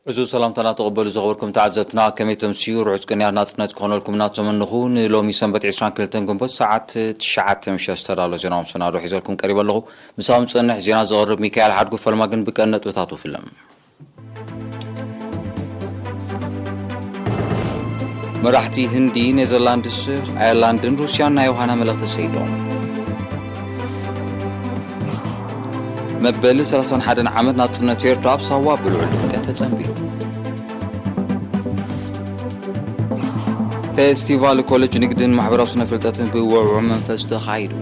እዚ ሰላምታና ተቐበሉ ዝኸበርኩም ተዓዘብትና፣ ከመይ ተምስዩ? ርሑስ ቅንያት ናጽነት ክኾነልኩም እናተመንኹ፣ ንሎሚ ሰንበት ዕስራን ክልተን ግንቦት ሰዓት ትሽዓተ ምሸት ዝተዳሎ ዜናዊ መሰናዶ ሒዘልኩም ቀሪበ ኣለኹ። ምሳኹም ዝጸንሕ ዜና ዘቕርብ ሚካኤል ሓድጉ። ፈልማ ግን ብቀንዲ ነጥብታቱ ፍልም። መራሕቲ ህንዲ፣ ኔዘርላንድስ፣ ኣየርላንድን ሩስያን ናይ ዮሃና መልእኽቲ ሰይዶም። መበል ሰላሳን ሓደን ዓመት ናጽነት ኤርትራ ኣብ ሳዋ ብልዑል ድምቀት ተጸንቢሉ። ፌስቲቫል ኮሌጅ ንግድን ማሕበራዊ ስነ ፍልጠትን ብውዕውዕ መንፈስ ተኻይዱ።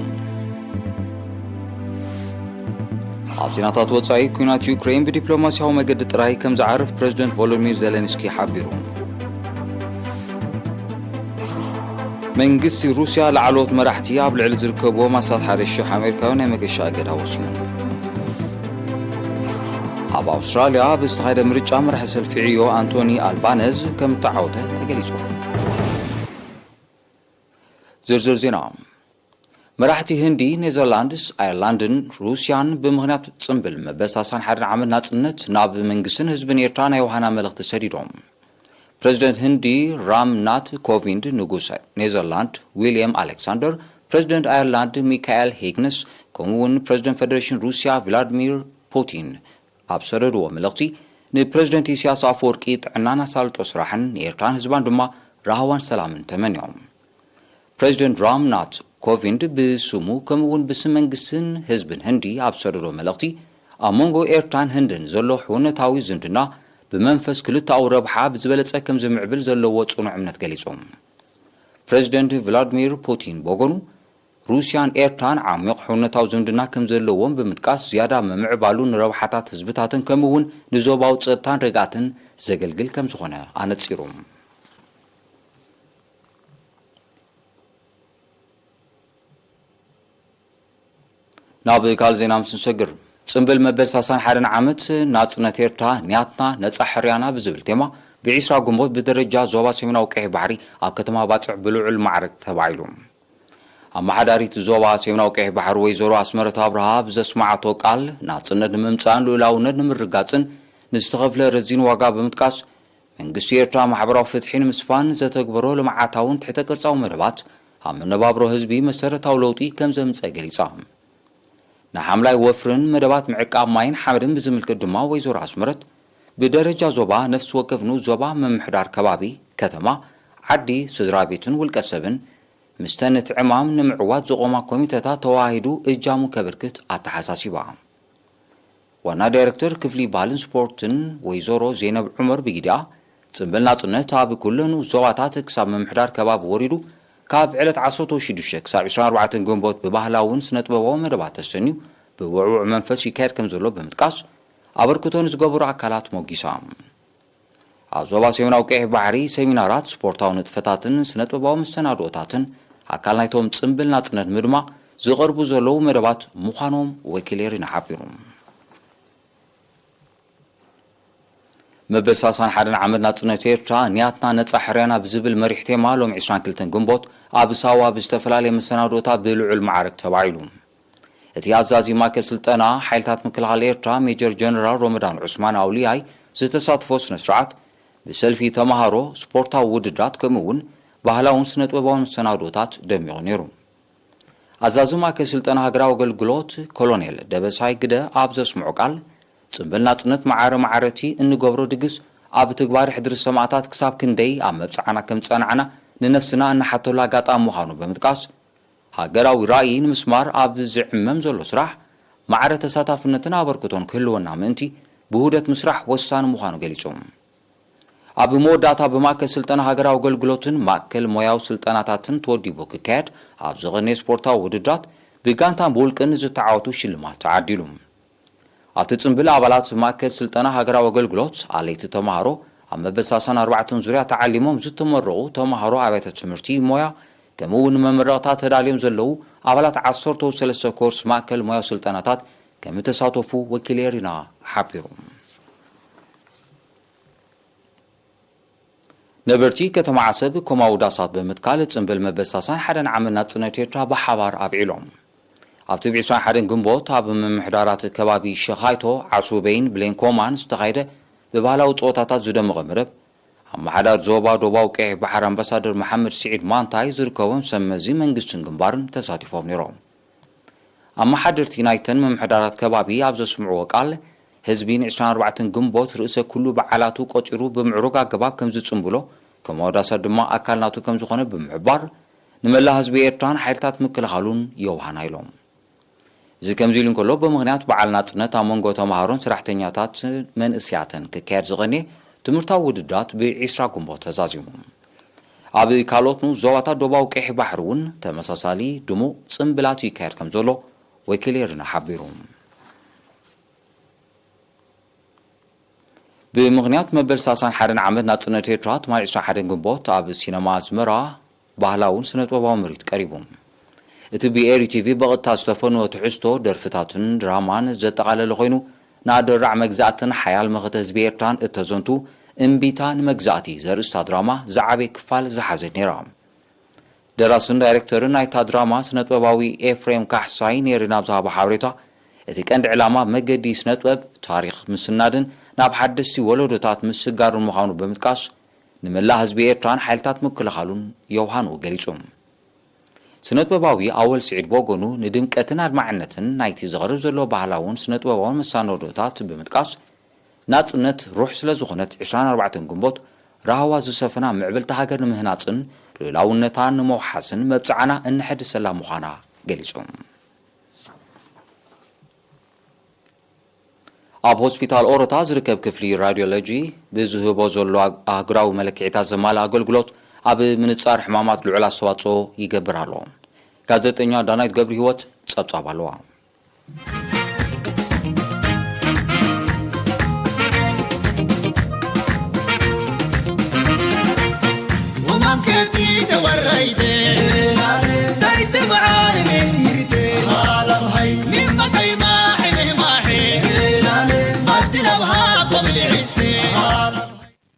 ኣብ ዜናታት ወጻኢ፣ ኲናት ዩክሬን ብዲፕሎማስያዊ መገዲ ጥራይ ከም ዝዓርፍ ፕረዚደንት ቮሎዲሚር ዜሌንስኪ ሓቢሩ። መንግስቲ ሩስያ ላዕለዎት መራሕቲ ኣብ ልዕሊ ዝርከብዎም ኣስታት ሓደ ሽሕ ኣሜሪካውያን ናይ መገሻ እገዳ ወሲኑ። ኣብ ኣውስትራልያ ኣብ ዝተኻየደ ምርጫ መራሒ ሰልፊ ዕዮ ኣንቶኒ ኣልባነዝ ከም እተዓወተ ተገሊጹ። ዝርዝር ዜና። መራሕቲ ህንዲ፣ ኔዘርላንድስ፣ ኣየርላንድን ሩስያን ብምኽንያት ጽምብል መበል ሰላሳን ሓደን ዓመት ናጽነት ናብ መንግስትን ህዝብን ኤርትራ ናይ ዮሃና መልእኽቲ ሰዲዶም። ፕረዚደንት ህንዲ ራም ናት ኮቪንድ፣ ንጉስ ኔዘርላንድ ዊልያም ኣሌክሳንደር፣ ፕረዚደንት ኣየርላንድ ሚካኤል ሂግንስ፣ ከምኡ እውን ፕረዚደንት ፈደሬሽን ሩስያ ቭላድሚር ፑቲን ኣብ ሰደድዎ መልእኽቲ፣ ንፕረዚደንት ኢሳያስ ኣፈወርቂ ጥዕናን ኣሳልጦ ስራሕን፣ ንኤርትራን ህዝባን ድማ ራህዋን ሰላምን ተመንዮም። ፕረዚደንት ራም ናት ኮቪንድ ብስሙ ከምኡ እውን ብስም መንግስትን ህዝብን ህንዲ ኣብ ዝሰደዶ መልእኽቲ፣ ኣብ መንጎ ኤርትራን ህንድን ዘሎ ሕውነታዊ ዝምድና ብመንፈስ ክልተኣዊ ረብሓ ብዝበለጸ ከም ዝምዕብል ዘለዎ ጽኑዕ እምነት ገሊጾም። ፕረዚደንት ቭላድሚር ፑቲን ብወገኑ፣ ሩስያን ኤርትራን ዓሚቕ ሕውነታዊ ዝምድና ከም ዘለዎም ብምጥቃስ፣ ዝያዳ ምምዕባሉ ንረብሓታት ህዝብታትን ከምኡ እውን ንዞባዊ ጸጥታን ርግኣትን ዘገልግል ከም ዝኾነ ኣነጺሩ። ናብ ካልእ ዜና ምስ ንሰግር፣ ጽምብል መበል ሰላሳን ሓደን ዓመት ናጽነት ኤርትራ፣ ንያትና ነጻ ሕርያና ብዝብል ቴማ፣ ብዒስራ ግንቦት ብደረጃ ዞባ ሰሜናዊ ቀይሕ ባሕሪ ኣብ ከተማ ባጽዕ ብልዑል ማዕረግ ተባዒሉ። ኣመሓዳሪት ዞባ ሰሜናዊ ቀይሕ ባሕሪ ወይዘሮ ኣስመረት ኣብርሃ ብዘስማዓቶ ቃል፣ ናጽነት ንምምጻእን ልኡላውነት ንምርጋጽን ንዝተኸፍለ ረዚን ዋጋ ብምጥቃስ፣ መንግስቲ ኤርትራ ማሕበራዊ ፍትሒ ንምስፋን ዘተግበሮ ልምዓታውን ትሕተ ቅርጻዊ መደባት ኣብ መነባብሮ ህዝቢ መሰረታዊ ለውጢ ከም ዘምጸ ገሊጻ። ንሓምላይ ወፍርን መደባት ምዕቃብ ማይን ሓመድን ብዝምልከት ድማ ወይዘሮ ኣስመረት፣ ብደረጃ ዞባ ነፍሲ ወከፍ ንኡስ ዞባ፣ ምምሕዳር ከባቢ፣ ከተማ፣ ዓዲ፣ ስድራ ቤትን ውልቀ ሰብን፣ ምስተን እቲ ዕማም ንምዕዋት ዝቖማ ኮሚተታት ተዋሂዱ እጃሙ ከበርክት ኣተሓሳሲባ። ዋና ዳይረክተር ክፍሊ ባህልን ስፖርትን ወይዘሮ ዜነብ ዑመር ብጊዲኣ፣ ጽምብል ናጽነት ኣብ ኩለን ዞባታት ክሳብ ምምሕዳር ከባቢ ወሪዱ፣ ካብ ዕለት ዓሰርተ ሽዱሽተ ክሳብ ዕስራን ኣርባዕተን ግንቦት ብባህላውን ስነጥበባዊ መደባት ተሰንዩ ብውዕውዕ መንፈስ ይካየድ ከም ዘሎ ብምጥቃስ፣ ኣበርክቶ ንዝገበሩ ኣካላት ሞጊሳ። ኣብ ዞባ ሰሜናዊ ቀይሕ ባሕሪ ሰሚናራት፣ ስፖርታዊ ንጥፈታትን ስነጥበባዊ መሰናድኦታትን ኣካል ናይቶም ጽምብል ናጽነት ምድማቕ ዝቐርቡ ዘለዉ መደባት ምዃኖም ወኪል ኤሪና ሓቢሩ። መበል ሰላሳን ሓደን ዓመት ናጽነት ኤርትራ፣ ንያትና ነጻ ሕርያና ብዝብል መሪሕ ቴማ፣ ሎም ዕስራን ክልተን ግንቦት ኣብ ሳዋ ብዝተፈላለየ መሰናድኦታት ብልዑል ማዕረግ ተባዒሉ። እቲ ኣዛዚ ማእከል ስልጠና ሓይልታት ምክልኻል ኤርትራ ሜጀር ጀነራል ሮመዳን ዑስማን ኣውልያይ ዝተሳትፎ ስነ ስርዓት፣ ብሰልፊ ተማሃሮ፣ ስፖርታዊ ውድድራት፣ ከምኡ እውን ባህላውን ስነጥበባውን መሰናድኦታት ደሚቑ ነይሩ። ኣዛዚ ማእከል ስልጠና ሃገራዊ ኣገልግሎት ኮሎኔል ደበሳይ ግደ ኣብ ዘስምዖ ቃል፣ ጽምብል ናጽነት ማዕረ ማዕረ እቲ እንገብሮ ድግስ ኣብ ትግባር ሕድሪ ሰማእታት ክሳብ ክንደይ ኣብ መብጽዓና ከም ጸናዕና ንነፍስና እንሓተሉ ኣጋጣሚ ምዃኑ ብምጥቃስ፣ ሃገራዊ ራእይ ንምስማር ኣብ ዝዕመም ዘሎ ስራሕ፣ ማዕረ ተሳታፍነትን ኣበርክቶን ክህልወና ምእንቲ ብውህደት ምስራሕ ወሳኒ ምዃኑ ገሊጹ። ኣብ መወዳእታ ብማእከል ስልጠና ሃገራዊ ኣገልግሎትን ማእከል ሞያዊ ስልጠናታትን ተወዲቡ ክካየድ ኣብ ዝቐነየ ስፖርታዊ ውድድራት ብጋንታን ብውልቅን ዝተዓወቱ ሽልማት ተዓዲሉ። ኣብቲ ጽምብል ኣባላት ማእከል ስልጠና ሃገራዊ ኣገልግሎት፣ ኣለይቲ ተማሃሮ፣ ኣብ መበል ሰላሳን ኣርባዕተን ዙርያ ተዓሊሞም ዝተመረቑ ተማሃሮ ኣብያተ ትምህርቲ ሞያ፣ ከምኡ እውን ንመመረቕታ ተዳልዮም ዘለዉ ኣባላት ዓሰርተ ሰለስተ ኮርስ ማእከል ሞያዊ ስልጠናታት ከም እተሳተፉ ወኪል ኤሪና ሓቢሩ። ነበርቲ ከተማ ዓሰብ ኮማዊ ዳሳት ብምትካል ጽምብል መበል ሰላሳን ሓደን ዓመት ናጽነት ኤርትራ ብሓባር ኣብዒሎም። ኣብቲ ብ ዕስራን ሓደን ግንቦት ኣብ ምምሕዳራት ከባቢ ሸኻይቶ፣ ዓሱበይን ብሌን ኮማን ዝተኻየደ ብባህላዊ ጸወታታት ዝደመቐ መደብ፣ ኣመሓዳሪ ዞባ ዶባዊ ቀይሕ ባሕሪ ኣምባሳደር መሓመድ ስዒድ ማንታይ ዝርከቦም ሰብ መዚ መንግስትን ግንባርን ተሳቲፎም ነይሮም። ኣመሓደርቲ ናይተን ምምሕዳራት ከባቢ ኣብ ዘስምዕዎ ቃል፣ ህዝቢ ን ዕስራን ኣርባዕተን ግንቦት ርእሰ ኩሉ በዓላቱ ቆጺሩ ብምዕሩግ ኣገባብ ከም ዝጽንብሎ፣ ከም መወዳእታ ድማ ኣካል ናቱ ከም ዝኾነ ብምሕባር፣ ንመላእ ህዝቢ ኤርትራን ሓይልታት ምክልኻሉን የውሃና ኢሎም። እዚ ከምዚ ኢሉ እንከሎ፣ ብምኽንያት በዓል ናጽነት ኣብ መንጎ ተማሃሮን ሰራሕተኛታት መንእስያትን ክካየድ ዝቐንየ ትምህርታዊ ውድድራት ብ ዒስራ ግንቦት ተዛዚሙ። ኣብ ካልኦት ንኡስ ዞባታት ዶባዊ ቀይሕ ባሕሪ እውን ተመሳሳሊ ድሙቕ ጽምብላት ይካየድ ከም ዘሎ ወኪል ኤሪና ሓቢሩ። ብምኽንያት መበል ሰላሳን ሓደን ዓመት ናጽነት ኤርትራ፣ ትማሊ ዕስራን ሓደን ግንቦት ኣብ ሲነማ ኣስመራ ባህላውን ስነ-ጥበባዊ ምርኢት ቀሪቡ። እቲ ብኤሪ ቲቪ ብቐጥታ ዝተፈነወ ትሕዝቶ፣ ደርፍታትን ድራማን ዘጠቓለለ ኮይኑ፣ ንኣደራዕ መግዛእትን ሓያል መኸተ ህዝቢ ኤርትራን እተዘንቱ፣ እምቢታ ንመግዛእቲ ዘርእስታ ድራማ ዝዓበየ ክፋል ዝሓዘት ነይራ። ደራስን ዳይሬክተርን ናይታ ድራማ ስነ-ጥበባዊ ኤፍሬም ካሕሳይ ነይሪ ናብ ዝሃቦ ሓበሬታ፣ እቲ ቀንዲ ዕላማ መገዲ ስነ-ጥበብ ታሪኽ ምስናድን ናብ ሓደስቲ ወለዶታት ምስጋርን ምዃኑ ብምጥቃስ፣ ንመላእ ህዝቢ ኤርትራን ሓይልታት ምክልኻሉን የውሃንኡ ገሊጹ። ስነ-ጥበባዊ ኣወል ስዒድ ብወገኑ፣ ንድምቀትን ኣድማዕነትን ናይቲ ዝቐርብ ዘሎ ባህላውን ስነ-ጥበባውን መሰናዶታት ብምጥቃስ፣ ናጽነት ሩሕ ስለ ዝኾነት፣ ዕስራን ኣርባዕተን ግንቦት ራህዋ ዝሰፈና ምዕብልቲ ሃገር ንምህናጽን ልኡላውነታ ንምውሓስን መብጽዓና እነሐድሰላ ምዃና ገሊጹ። ኣብ ሆስፒታል ኦሮታ ዝርከብ ክፍሊ ራድዮሎጂ ብዝህቦ ዘሎ ኣግ-፣ ኣህጉራዊ መለክዒታት ዘማልእ ኣገልግሎት ኣብ ምንጻር ሕማማት ልዑል ኣስተዋጽኦ ይገብር ኣሎ። ጋዜጠኛ ዳናይት ገብረ ህይወት ጸብጻብ ኣለዋ።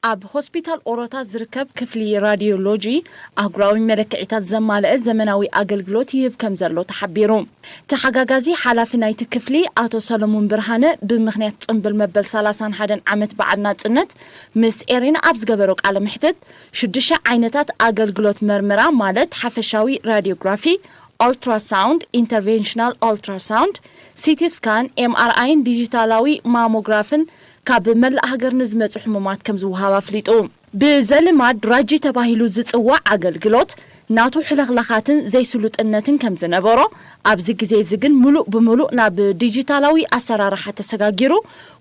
ኣብ ሆስፒታል ኦሮታ ዝርከብ ክፍሊ ራዲዮሎጂ ኣህጉራዊ መለክዒታት ዘማልአ ዘመናዊ ኣገልግሎት ይህብ ከም ዘሎ ተሓቢሩ። ተሓጋጋዚ ሓላፊ ናይቲ ክፍሊ ኣቶ ሰለሙን ብርሃነ፣ ብምኽንያት ጽምብል መበል ሰላሳን ሓደን ዓመት በዓል ናጽነት፣ ምስ ኤሪና ኣብ ዝገበሮ ቃለ መሕትት፣ ሽዱሽተ ዓይነታት ኣገልግሎት መርመራ፣ ማለት ሓፈሻዊ ራዲዮግራፊ፣ ኦልትራሳውንድ፣ ኢንተርቬንሽናል ኦልትራሳውንድ፣ ሲቲ ስካን፣ ኤምኣርኣይን ዲጂታላዊ ማሞግራፍን ካብ መላእ ሃገር ንዝመጹ ሕሙማት ከም ዝወሃብ ኣፍሊጡ። ብዘልማድ ራጂ ተባሂሉ ዝጽዋዕ ኣገልግሎት ናቱ ሕልኽላኻትን ዘይስሉጥነትን ከም ዝነበሮ፣ ኣብዚ ግዜ እዚ ግን ምሉእ ብምሉእ ናብ ዲጂታላዊ ኣሰራርሓ ተሰጋጊሩ፣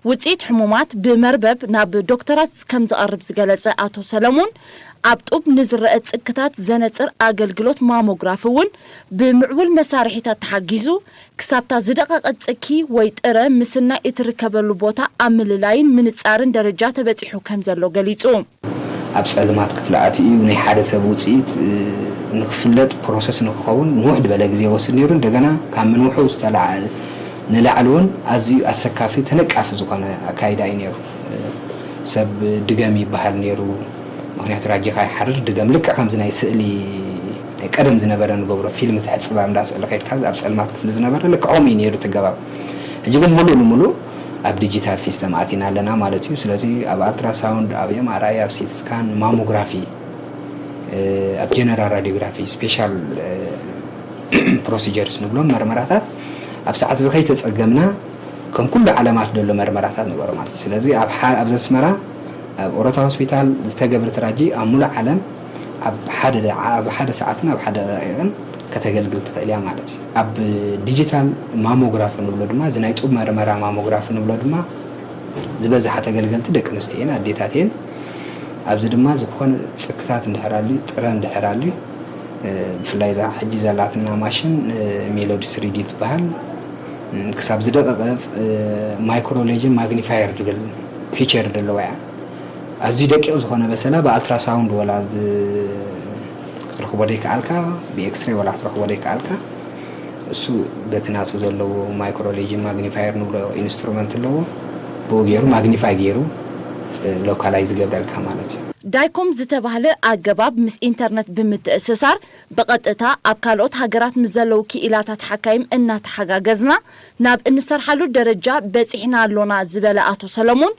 ውጽኢት ሕሙማት ብመርበብ ናብ ዶክተራት ከም ዝቐርብ ዝገለጸ ኣቶ ሰለሙን፣ ኣብ ጡብ ንዝረአ ጽክታት ዘነጽር ኣገልግሎት ማሞግራፊ እውን ብምዕቡል መሳርሒታት ተሓጊዙ፣ ክሳብታ ዝደቐቐት ጽኪ ወይ ጥረ ምስናይ እትርከበሉ ቦታ ኣብ ምልላይን ምንጻርን ደረጃ ተበጺሑ ከም ዘሎ ገሊጹ። ኣብ ጸልማት ክፍሊ ኣትዩ ናይ ሓደ ሰብ ውጽኢት፣ እ፣ ንክፍለጥ ፕሮሰስ ንክኸውን ንውሕ ዝበለ ግዜ ይወስድ ነይሩ። እንደገና ካብ ምንውሑ ዝተላዓ-፣ ንላዕሊ እውን ኣዝዩ ኣሰካፊ፣ ተነቃፊ ዝኾነ ኣካይዳ እዩ ነይሩ። እ፣ ሰብ ድገም ይበሃል ነይሩ። ምኽንያቱ ራጂኻ ይሓርር፣ ድገም ልክዕ ከምዚ ናይ ስእሊ ናይ ቀደም ዝነበረ ንገብሮ ፊልም ትሕጽብ ኣብ እንዳ ስእሊ ከይድካ ኣብ ጸልማት ክፍሊ ዝነበረ ልክዕ ከምኡ እዩ ነይሩ እቲ ገባብ። ሕጂ ግን ምሉእ ንምሉእ ኣብ ዲጂታል ሲስተም ኣቲና ኣለና ማለት እዩ። ስለዚ ኣብ ኣልትራሳውንድ፣ ኣብ ኤምኣርኣይ፣ ኣብ ሲቲ ስካን፣ ማሞግራፊ፣ እ፣ ኣብ ጀነራል ራዲዮግራፊ፣ ስፔሻል፣ እ፣ ፕሮሲጀርስ ንብሎም መርመራታት ኣብ ሰዓት እዚ ከይተጸገምና ከም ኩሉ ዓለማት ዘሎ መርመራታት ንገሮ ማለት እዩ። ስለዚ ኣብ ሓ-፣ ኣብዚ ኣስመራ ኣብ ኦሮታ ሆስፒታል ዝተገብረት ራጂ ኣብ ሙሉእ ዓለም ኣብ ሓደ ደ-፣ ኣብ ሓደ ሰዓትን ኣብ ሓደ ደቂቕን ከተገልግል ትኽእል እያ ማለት እዩ። ኣብ ዲጂታል ማሞግራፊ ንብሎ ድማ፣ እዚ ናይ ጡብ መርመራ ማሞግራፊ ንብሎ ድማ ዝበዝሓ ተገልገልቲ ደቂ ኣንስትዮ እየን፣ ኣዴታት እየን። ኣብዚ ድማ ዝኾነ ጽክታት እንድሕር ኣልዩ፣ ጥረ እንድሕር ኣልዩ፣ እ፣ ብፍላይ እዛ ሕጂ ዘላትና ማሽን፣ እ፣ ሜሎዲ ስሪዲ ትበሃል፣ እ፣ ክሳብ ዝደቐቐ፣ እ፣ ማይክሮ ሌጅን ማግኒፋየር ዝብል ፊቸር ዘለዋ እያ። ኣዝዩ ደቂቕ ዝኾነ በሰላ ብኣልትራሳውንድ ወላ ዝ-፣ ክትረኽቦ ዘይከኣልካ፣ ብኤክስሬ ወላ ክትረኽቦ ዘይከኣልካ፣ እሱ በቲ ናቱ ዘለዎ ማይክሮ ሌጅን ማግኒፋየር ንብሎ ኢንስትሩመንት ኣለዎ። ብኡ ገይሩ ማግኒፋይ ገይሩ ሎካላይዝ ዝገብረልካ ማለት እዩ። ዳይኮም ዝተባህለ ኣገባብ ምስ ኢንተርነት ብምትእስሳር ብቐጥታ ኣብ ካልኦት ሃገራት ምስ ዘለዉ ክኢላታት ሓካይም እናተሓጋገዝና ናብ እንሰርሓሉ ደረጃ በፂሕና ኣሎና ዝበለ ኣቶ ሰለሙን፣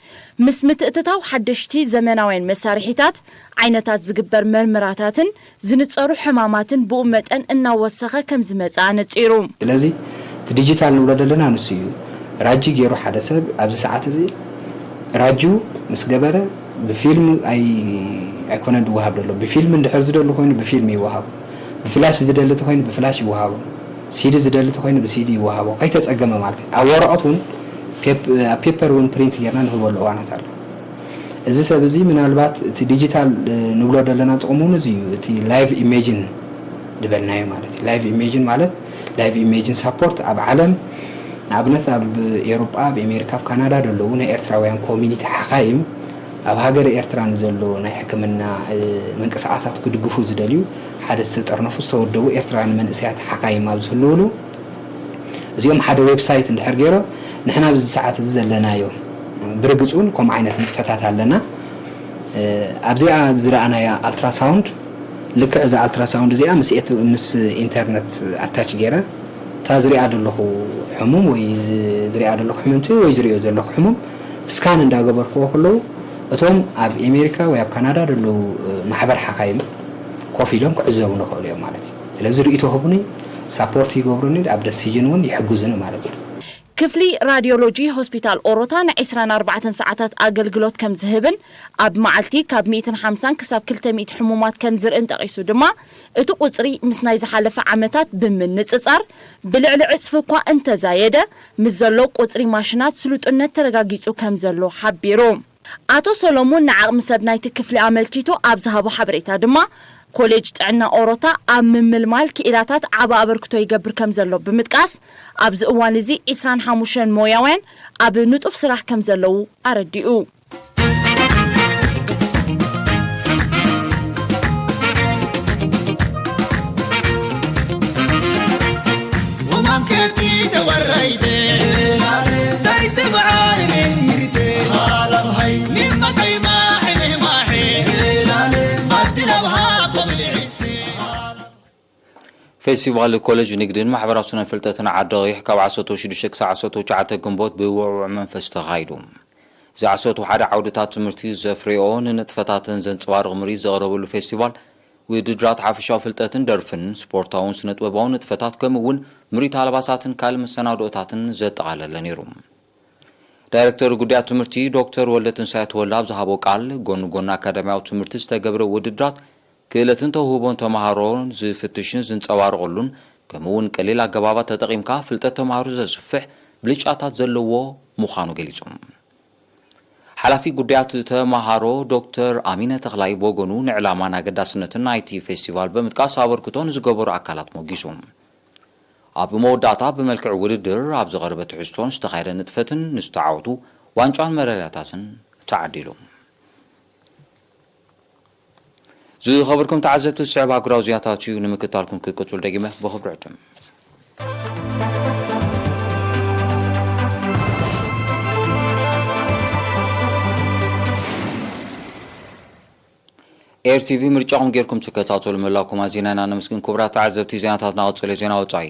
ምስ ምትእትታው ሓደሽቲ ዘመናውያን መሳርሒታት፣ ዓይነታት ዝግበር መርመራታትን ዝንጸሩ ሕማማትን ብኡ መጠን እናወሰኸ ከም ዝመጽእ ኣነጺሩ። ስለዚ እቲ ዲጂታል ንብሎ ዘለና ንሱ እዩ። ራጂ ገይሩ ሓደ ሰብ ኣብዚ ሰዓት እዚ ራጂው ምስ ገበረ ብፊልም ኣይ ኣይኮነን ዝወሃብ ዘሎ። ብፊልም እንድሕር ዝደሊ ኮይኑ ብፊልም ይወሃቡ። ብፍላሽ ዝደሊ ተኮይኑ ብፍላሽ ይወሃቡ። ሲዲ ዝደሊ ተኮይኑ ብሲዲ ይወሃቡ። ከይተጸገመ ማለት እዩ። ኣብ ወረቐት እውን ፔፕ- ኣብ ፔፐር እውን ፕሪንት ጌርና ንህበሉ እዋናት ኣሎ። እዚ ሰብ እዚ ምናልባት እቲ ዲጂታል ንብሎ ዘለና ጥቕሙ እውን እዚ እዩ። እቲ ላይቭ ኢሜጅን ዝበልናዮ ማለት እዩ። ላይቭ ኢሜጅን ማለት ላይቭ ኢሜጅን ሳፖርት ኣብ ዓለም ንኣብነት ኣብ ኤሮጳ፣ ኣብ ኣሜሪካ፣ ኣብ ካናዳ ዘለዉ ናይ ኤርትራውያን ኮሚኒቲ ሓኻይም ኣብ ሃገረ ኤርትራ ንዘሎ ናይ ሕክምና ምንቅስቓሳት ክድግፉ ዝደልዩ ሓደ ዝተጠርነፉ ዝተወደቡ ኤርትራውያን መንእሰያት ሓኻይም ኣብ ዝህልውሉ እዚኦም ሓደ ዌብሳይት እንድሕር ገይሮም ንሕና ኣብዚ ሰዓት እዚ ዘለናዮ ብርግፅ እውን ከምኡ ዓይነት ንጥፈታት ኣለና ኣብዚኣ ዝረኣናያ ኣልትራሳውንድ ልክዕ እዛ ኣልትራሳውንድ እዚኣ ምስ ምስ ኢንተርነት ኣታች ገይረ እታ ዝሪኣ ዘለኹ ሕሙም ወይ ዝሪኣ ዘለኹ ሕምምቲ ወይ ዝሪኦ ዘለኹ ሕሙም ስካን እንዳገበርክዎ ከለዉ እቶም ኣብ ኣሜሪካ ወይ ኣብ ካናዳ ዘለዉ ማሕበር ሓኻይም ኮፍ ኢሎም ክዕዘቡ ንኽእሉ እዮም ማለት እዩ ስለዚ ርእይቶ ህቡኒ ሳፖርት ይገብሩኒ ኣብ ደሲጅን እውን ይሕግዙኒ ማለት እዩ ክፍሊ ራድዮሎጂ ሆስፒታል ኦሮታ ን ዒስራን ኣርባዕተን ሰዓታት ኣገልግሎት ከም ዝህብን ኣብ መዓልቲ ካብ ሚእትን ሓምሳን ክሳብ ክልተ ሚእቲ ሕሙማት ከም ዝርእን ጠቒሱ ድማ እቲ ቁጽሪ ምስ ናይ ዝሓለፈ ዓመታት ብምንጽጻር ብልዕሊ ዕጽፊ እኳ እንተዛየደ ምስ ዘሎ ቁጽሪ ማሽናት ስሉጥነት ተረጋጊጹ ከም ዘሎ ሓቢሩ። ኣቶ ሰሎሙን ንዓቕሚ ሰብ ናይቲ ክፍሊ ኣመልኪቱ ኣብ ዝሃቦ ሓበሬታ ድማ ኮሌጅ ጥዕና ኦሮታ ኣብ ምምልማል ክኢላታት ዓቢ ኣበርክቶ ይገብር ከም ዘሎ ብምጥቃስ ኣብዚ እዋን እዚ ዒስራን ሓሙሽተን ሞያውያን ኣብ ንጡፍ ስራሕ ከም ዘለዉ ኣረዲኡ። ፌስቲቫል ኮሌጅ ንግድን ማሕበራዊ ስነ ፍልጠትን ዓዲ ቐይሕ ካብ ዓሰርተ ሽዱሽተ ክሳብ ዓሰርተ ትሽዓተ ግንቦት ብውዕውዕ መንፈስ ተኻይዱ። እዚ ዓሰርተ ሓደ ዓውድታት ትምህርቲ ዘፍረዮ ንንጥፈታትን ዘንጸባርቕ ምርኢት ዘቕረበሉ ፌስቲቫል ውድድራት ሓፈሻዊ ፍልጠትን ደርፍን፣ ስፖርታውን ስነ-ጥበባውን ንጥፈታት ከምኡ እውን ምርኢት ኣልባሳትን ካልእ መሰናድኦታትን ዘጠቓለለ ነይሩ። ዳይረክተር ጉዳያት ትምህርቲ ዶክተር ወልደትንሳኤ ተወልደ ኣብ ዝሃቦ ቃል፣ ጎኒ ጎኒ ኣካዳሚያዊ ትምህርቲ ዝተገብረ ውድድራት ክእለትን ተውህቦን ተምሃሮ ዝፍትሽን ዝንፀባረቐሉን ከምኡ እውን ቀሊል ኣገባባት ተጠቒምካ ፍልጠት ተምሃሮ ዘስፍሕ ብልጫታት ዘለዎ ምዃኑ ገሊፁ። ሓላፊ ጉዳያት ተምሃሮ ዶክተር ኣሚነ ተኽላይ ብወገኑ ንዕላማን ኣገዳስነትን ናይቲ ፌስቲቫል ብምጥቃስ ኣበርክቶ ንዝገበሩ ኣካላት ሞጊሱ። ኣብ መወዳእታ ብመልክዕ ውድድር ኣብ ዝቐረበ ትሕዝቶን ዝተኻየደ ንጥፈትን ንዝተዓወቱ ዋንጫን መዳልያታትን ተዓዲሉ። ዝኸበርኩም ተዓዘብቲ ዝስዕብ ኣህጉራዊ ዜናታት እዩ ንምክትታልኩም ክቅጽሉ ደጊመ ብኽብሪ ዕድም። ኤርቲቪ ምርጫኹም ጌርኩም ትከታተሉ ምህላውኩም ኣዚና ኢና ነመስግን። ክቡራት ተዓዘብቲ ዜናታትና ቀጸለ ዜና ወጻኢ።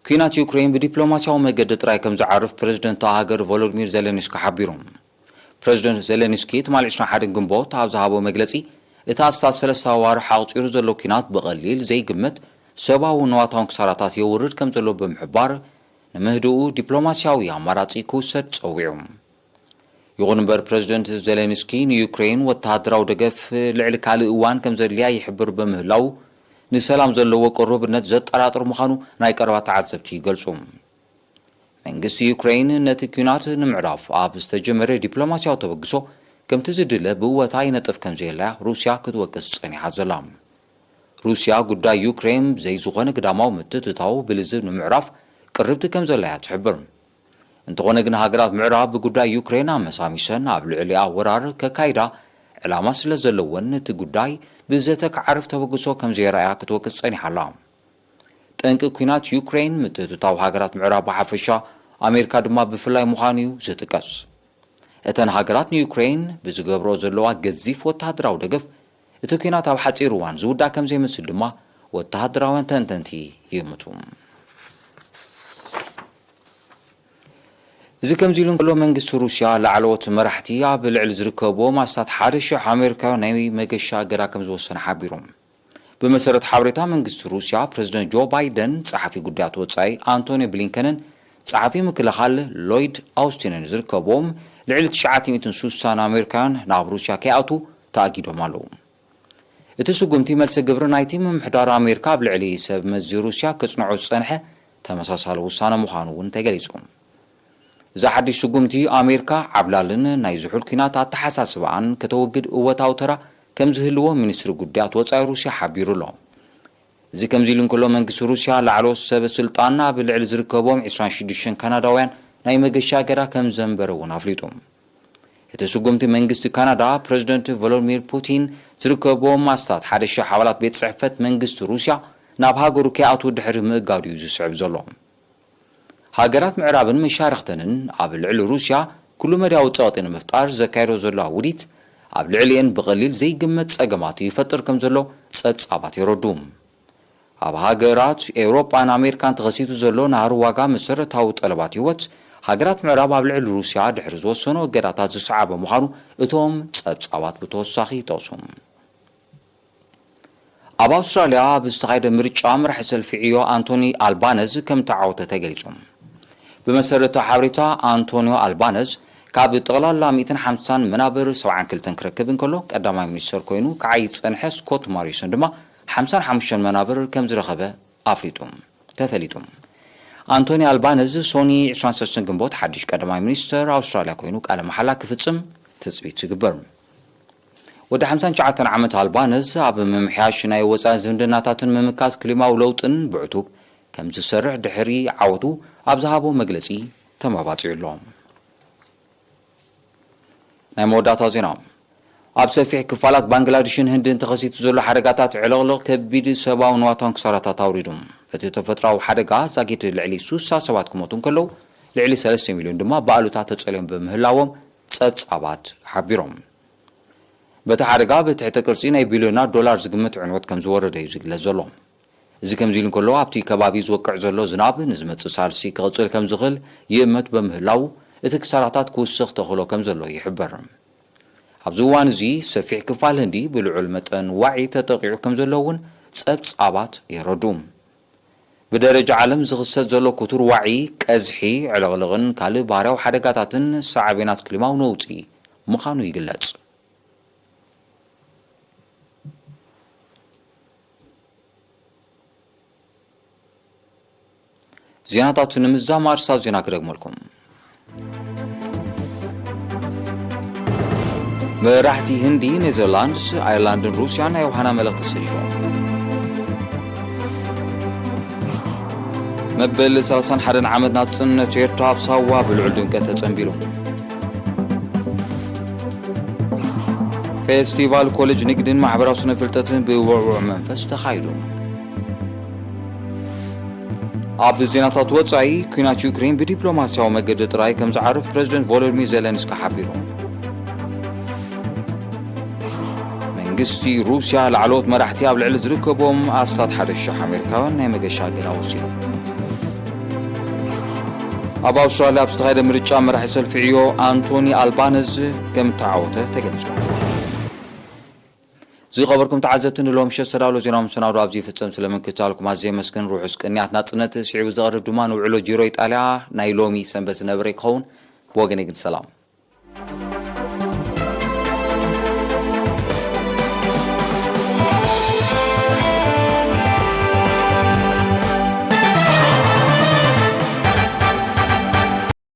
ኲናት ዩክሬን ብዲፕሎማስያዊ መገዲ ጥራይ ከም ዝዓርፍ ፕረዚደንት እታ ሃገር ቮሎዲሚር ዜለንስኪ ሓቢሩ። ፕረዚደንት ዜለንስኪ ትማሊ ዕስራን ሓደን ግንቦት ኣብ ዝሃቦ መግለጺ፣ እቲ ኣስታት ሰለስተ ኣዋርሕ ኣቑጺሩ ዘሎ ኲናት ብቐሊል ዘይግመት ሰብኣውን ንዋታውን ክሳራታት የውርድ ከም ዘሎ ብምሕባር፣ ንምህድኡ ዲፕሎማስያዊ ኣማራጺ ክውሰድ ጸዊዑ። ይኹን እምበር ፕረዚደንት ዜለንስኪ ንዩክሬን ወተሃደራዊ ደገፍ ልዕሊ ካልእ እዋን ከም ዘድልያ ይሕብር ብምህላው ንሰላም ዘለዎ ቅሩብነት ዘጠራጥር ምዃኑ ናይ ቀረባ ተዓዘብቲ ይገልጹ። መንግስቲ ዩክሬን ነቲ ኲናት ንምዕራፍ ኣብ ዝተጀመረ ዲፕሎማስያዊ ተበግሶ ከምቲ ዝድለ ብእወታ ይነጥፍ ከም ዘየላያ ሩስያ ክትወቅስ ጸኒሓ ዘላ። ሩስያ ጉዳይ ዩክሬን ብዘይ ዝኾነ ግዳማዊ ምትእትታው ብልዝብ ንምዕራፍ ቅርብቲ ከም ዘላ እያ ትሕብር። እንተኾነ ግን ሃገራት ምዕራብ ብጉዳይ ዩክሬን ኣመሳሚሰን ኣብ ልዕሊኣ ወራር ከካይዳ ዕላማ ስለ ዘለወን እቲ ጉዳይ ብዘተ ክዓርፍ ተበግሶ ከም ዘየርኣያ ክትወቅስ ጸኒሓ ኣላ። ጠንቂ ኲናት ዩክሬን ምትእትታው ሃገራት ምዕራብ ብሓፈሻ ኣሜሪካ ድማ ብፍላይ ምዃኑ እዩ ዝጥቀስ። እተን ሃገራት ንዩክሬን ብዝገብሮ ዘለዋ ገዚፍ ወተሃደራዊ ደገፍ፣ እቲ ኲናት ኣብ ሓጺር እዋን ዝውዳእ ከም ዘይመስል ድማ ወተሃደራውያን ተንተንቲ ይእምቱ። እዚ ከምዚ ኢሉ እንከሎ፣ መንግስቲ ሩስያ ላዕለዎት መራሕቲ ኣብ ልዕሊ ዝርከብዎም ኣስታት ሓደ ሽሕ ኣሜሪካውያን ናይ መገሻ እገዳ ከም ዝወሰነ ሓቢሩ። ብመሰረት ሓበሬታ መንግስቲ ሩስያ፣ ፕረዚደንት ጆ ባይደን፣ ጸሓፊ ጉዳያት ወጻኢ ኣንቶኒ ብሊንከንን ጸሓፊ ምክልኻል ሎይድ ኣውስቲንን ዝርከብዎም ልዕሊ ትሽዓተ ሚእትን ስሳን ኣሜሪካውያን ናብ ሩስያ ከይኣትዉ ተኣጊዶም ኣለዉ። እቲ ስጉምቲ መልሲ ግብሪ ናይቲ ምምሕዳር ኣሜሪካ ኣብ ልዕሊ ሰብ መዚ ሩስያ ክጽንዖ ዝጸንሐ ተመሳሳሊ ውሳነ ምዃኑ እውን ተገሊጹ። እዚ ሓድሽ ስጉምቲ ኣሜሪካ ዓብላልን ናይ ዝሑል ኲናት ኣተሓሳስባኣን ከተወግድ እወታዊ ተራ ከም ዝህልዎ ሚኒስትሪ ጉዳያት ወጻኢ ሩስያ ሓቢሩ ኣሎ። እዚ ከምዚ ኢሉ እንከሎ መንግስቲ ሩስያ ላዕለዎት ሰበ ስልጣን ኣብ ልዕሊ ዝርከቦም ዕስራን ሽዱሽተን ካናዳውያን ናይ መገሻ እገዳ ከም ዘንበረ እውን ኣፍሊጡ። እቲ ስጉምቲ መንግስቲ ካናዳ ፕረዚደንት ቮሎዲሚር ፑቲን ዝርከብዎም ኣስታት ሓደ ሽሕ ኣባላት ቤት ጽሕፈት መንግስቲ ሩስያ ናብ ሃገሩ ከይኣትዉ ድሕሪ ምእጋዱ እዩ ዝስዕብ ዘሎ። ሃገራት ምዕራብን መሻርኽተንን ኣብ ልዕሊ ሩስያ ኩሉ መዳያዊ ጸቕጢ ንምፍጣር ዘካየዶ ዘለዋ ውዲት ኣብ ልዕሊኤን ብቐሊል ዘይግመት ጸገማት ይፈጥር ከም ዘሎ ጸብጻባት የረዱ። ኣብ ሃገራት ኤውሮጳን ኣሜሪካን ተኸሲቱ ዘሎ ናህሪ ዋጋ መሰረታዊ ጠለባት ህይወት፣ ሃገራት ምዕራብ ኣብ ልዕሊ ሩስያ ድሕሪ ዝወሰኖ እገዳታት ዝሰዓበ ምዃኑ እቶም ጸብጻባት ብተወሳኺ ይጠቕሱ። ኣብ ኣውስትራልያ ኣብ ዝተኻየደ ምርጫ መራሒ ሰልፊ ዕዮ ኣንቶኒ ኣልባነዝ ከም ተዓወተ ተገሊጹ። ብመሰረታዊ ሓበሬታ፣ ኣንቶኒዮ ኣልባነዝ ካብ ጠቕላላ ሚእትን ሓምሳን መናብር ሰብዓን ክልተን ክረክብ እንከሎ፣ ቀዳማይ ሚኒስተር ኮይኑ ክዓይ ዝጸንሐ ስኮት ማሪሶን ድማ ሓምሳን ሓሙሽተን መናብር ከም ዝረኸበ ኣፍሊጡ ተፈሊጡ። ኣንቶኒ ኣልባነዝ ሶኒ ዕስራን ሰለስተን ግንቦት ሓድሽ ቀዳማይ ሚኒስተር ኣውስትራልያ ኮይኑ ቃለ መሓላ ክፍጽም ትጽቢት ይግበር። ወዲ ሓምሳን ትሽዓተን ዓመት ኣልባነዝ ኣብ ምምሕያሽ ናይ ወጻኢ ዝምድናታትን ምምካት ክሊማዊ ለውጥን ብዕቱብ ከም ዝሰርሕ ድሕሪ ዓወቱ ኣብ ዝሃቦ መግለጺ ተመባጺዑ ኣሎ። ናይ መወዳእታ ዜና። ኣብ ሰፊሕ ክፋላት ባንግላዴሽን ህንድን ተኸሲቱ ዘሎ ሓደጋታት ዕልቕልቕ ከቢድ ሰብኣዊ ንዋታውን ክሳራታት ኣውሪዱ። እቲ ተፈጥሮኣዊ ሓደጋ ዛጊድ ልዕሊ ስሳ ሰባት ክሞቱ እንከለዉ፣ ልዕሊ ሰለስተ ሚልዮን ድማ ብኣሉታ ተጸልዮም ብምህላዎም ጸብጻባት ሓቢሮም። በቲ ሓደጋ ብትሕቲ ቅርጺ ናይ ቢልዮናት ዶላር ዝግመት ዕንወት ከም ዝወረደ እዩ ዝግለጽ ዘሎ። እዚ ከምዚ ኢሉ እንከሎ፣ ኣብቲ ከባቢ ዝወቅዕ ዘሎ ዝናብ ንዝመጽእ ሳልሲ ክቕጽል ከም ዝኽእል ይእመት በምህላዉ፣ እቲ ክሳራታት ክውስኽ ተኽእሎ ከም ዘሎ ይሕበር። ኣብዚ እዋን እዚ፣ ሰፊሕ ክፋል ህንዲ ብልዑል መጠን ዋዒ ተጠቒዑ ከም ዘሎ እውን ጸብጻባት የረድኡ። ብደረጃ ዓለም ዝኽሰት ዘሎ ክቱር ዋዒ፣ ቀዝሒ፣ ዕልቕልቕን ካልእ ባህርያዊ ሓደጋታትን ሳዕቤናት ክሊማዊ ነውጺ ምዃኑ ይግለጽ። ዜናታት ንምዝዛም ኣርእስታት ዜና ክደግመልኩም። መራሕቲ ህንዲ፣ ኔዘርላንድስ፣ ኣየርላንድን ሩስያን ናይ ዮሃና መልእኽቲ ሰዲዶም። መበል ሰላሳን ሓደን ዓመት ናጽነት ኤርትራ ኣብ ሳዋ ብልዑል ድምቀት ተጸንቢሉ። ፌስቲቫል ኮሌጅ ንግድን ማሕበራዊ ስነ ፍልጠትን ብውዕዉዕ መንፈስ ተኻይዱ። ኣብ ዜናታት ወጻኢ፣ ኲናት ዩክሬን ብዲፕሎማስያዊ መገዲ ጥራይ ከም ዝዓርፍ ፕረዚደንት ቮሎዲሚር ዜለንስኪ ሓቢሩ። መንግስቲ ሩስያ ላዕለዎት መራሕቲ ኣብ ልዕሊ ዝርከቦም ኣስታት ሓደ ሽሕ ኣሜሪካውያን ናይ መገሻ እገዳ ወሲኑ። ኣብ ኣውስትራልያ ኣብ ዝተኻየደ ምርጫ መራሒ ሰልፊ ዕዮ ኣንቶኒ ኣልባነዝ ከም እተዓወተ ተገሊጹ። ዝኸበርኩም ተዓዘብቲ፣ ንሎሚ ምሸት ዝተዳለወ ዜናዊ መሰናዶ ኣብዚ ይፍጸም። ስለ ምክትታልኩም ኣዝየ የመስግን። ርሑስ ቅንያት ናጽነት። ስዒቡ ዝቐርብ ድማ ንውዕሎ ጂሮ ኢጣልያ ናይ ሎሚ ሰንበት ዝነበረ ክኸውን። ብወገነይ ግን ሰላም።